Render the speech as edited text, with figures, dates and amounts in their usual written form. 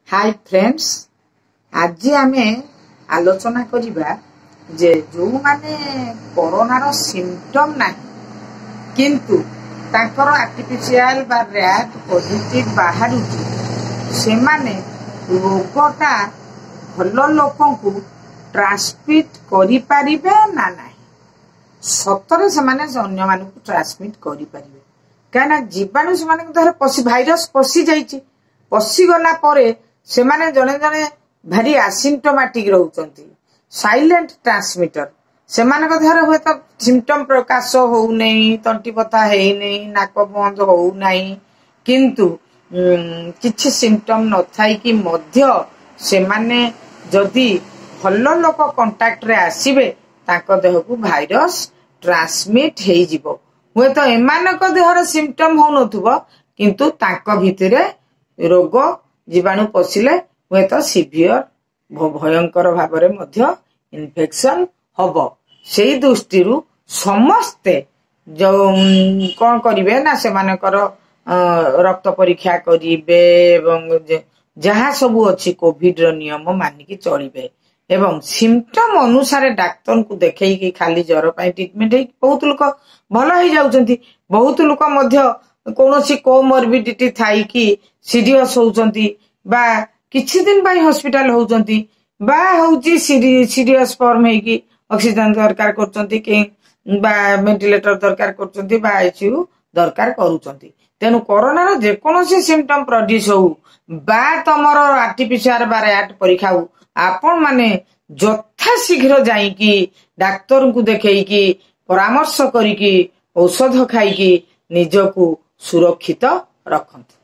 High friends, ଆଜି ଆମେ ଆଲୋଚନା କରିବା ଯେ ଯେଉଁମାନେ କରୋନାର ସିମ୍ପଟମ୍ ନାହିଁ କିନ୍ତୁ ତାଙ୍କର ଆର୍ଟିପିସିଆର ବା ର୍ୟାଟ୍ ପଜିଟିଭ ବାହାରୁଛି, ସେମାନେ ରୋଗଟା ଭଲ ଲୋକଙ୍କୁ ଟ୍ରାନ୍ସମିଟ୍ କରିପାରିବେ ନା ନାହିଁ। ସତରେ ସେମାନେ ଅନ୍ୟମାନଙ୍କୁ ଟ୍ରାନ୍ସମିଟ୍ କରିପାରିବେ, କାହିଁକିନା ଜୀବାଣୁ ସେମାନଙ୍କ ଦେହରେ ପଶି ଭାଇରସ ପଶି ଯାଇଛି। ପଶିଗଲା ପରେ ସେମାନେ ଜଣେ ଜଣେ ଭାରି ଆସିମ୍ପଟୋମାଟିକ ରହୁଛନ୍ତି, ସାଇଲେଣ୍ଟ ଟ୍ରାନ୍ସମିଟର। ସେମାନଙ୍କ ଦେହରେ ହୁଏତ ସିମ୍ପଟମ ପ୍ରକାଶ ହଉନାହିଁ, ତଣ୍ଟି ବଥା ହେଇନାହିଁ, ନାକ ବନ୍ଦ ହଉନାହିଁ, କିନ୍ତୁ କିଛି ସିମ୍ପଟମ ନଥାଇକି ମଧ୍ୟ ସେମାନେ ଯଦି ଭଲ ଲୋକ କଣ୍ଟାକ୍ଟରେ ଆସିବେ, ତାଙ୍କ ଦେହକୁ ଭାଇରସ ଟ୍ରାନ୍ସମିଟ ହେଇଯିବ। ହୁଏତ ଏମାନଙ୍କ ଦେହରେ ସିମ୍ପଟମ ହଉନଥିବ, କିନ୍ତୁ ତାଙ୍କ ଭିତରେ ରୋଗ ଜୀବାଣୁ ପଶିଲେ ହୁଏତ ସିଭିୟର ଭୟଙ୍କର ଭାବରେ ମଧ୍ୟ ଇନଫେକ୍ସନ ହବ। ସେଇ ଦୃଷ୍ଟିରୁ ସମସ୍ତେ ଯୋଉ କଣ କରିବେ ନା ସେମାନଙ୍କର ରକ୍ତ ପରୀକ୍ଷା କରିବେ ଏବଂ ଯାହା ସବୁ ଅଛି କୋଭିଡ ର ନିୟମ ମାନିକି ଚଳିବେ ଏବଂ ସିମ୍ପଟମ ଅନୁସାରେ ଡାକ୍ତରଙ୍କୁ ଦେଖେଇକି ଖାଲି ଜ୍ୱର ପାଇଁ ଟ୍ରିଟମେଣ୍ଟ ହେଇକି ବହୁତ ଲୋକ ଭଲ ହେଇଯାଉଛନ୍ତି। ବହୁତ ଲୋକ ମଧ୍ୟ କୌଣସି କୋମର୍ବିଡିଟି ଥାଇକି ସିରିୟସ ହଉଛନ୍ତି ବା କିଛି ଦିନ ପାଇଁ ହସ୍ପିଟାଲ ହଉଛନ୍ତି ବା ହଉଛି ସିରିୟସ ଫର୍ମ ହେଇକି ଅକ୍ସିଜେନ ଦରକାର କରୁଛନ୍ତି କି ବା ଭେଣ୍ଟିଲେଟର ଦରକାର କରୁଛନ୍ତି ବା ଆଇସିୟୁ ଦରକାର କରୁଛନ୍ତି। ତେଣୁ କରୋନାର ଯେକୌଣସି ସିମ୍ପଟମ ପ୍ରଡ୍ୟୁସ ହଉ ବା ତମର ଆର୍ଟିପିସିଆର ବା ର୍ୟାଟ୍ ପରୀକ୍ଷା ହଉ, ଆପଣ ମାନେ ଯଥାଶୀଘ୍ର ଯାଇକି ଡାକ୍ତରଙ୍କୁ ଦେଖେଇକି ପରାମର୍ଶ କରିକି ଔଷଧ ଖାଇକି ନିଜକୁ ସୁରକ୍ଷିତ ରଖନ୍ତୁ।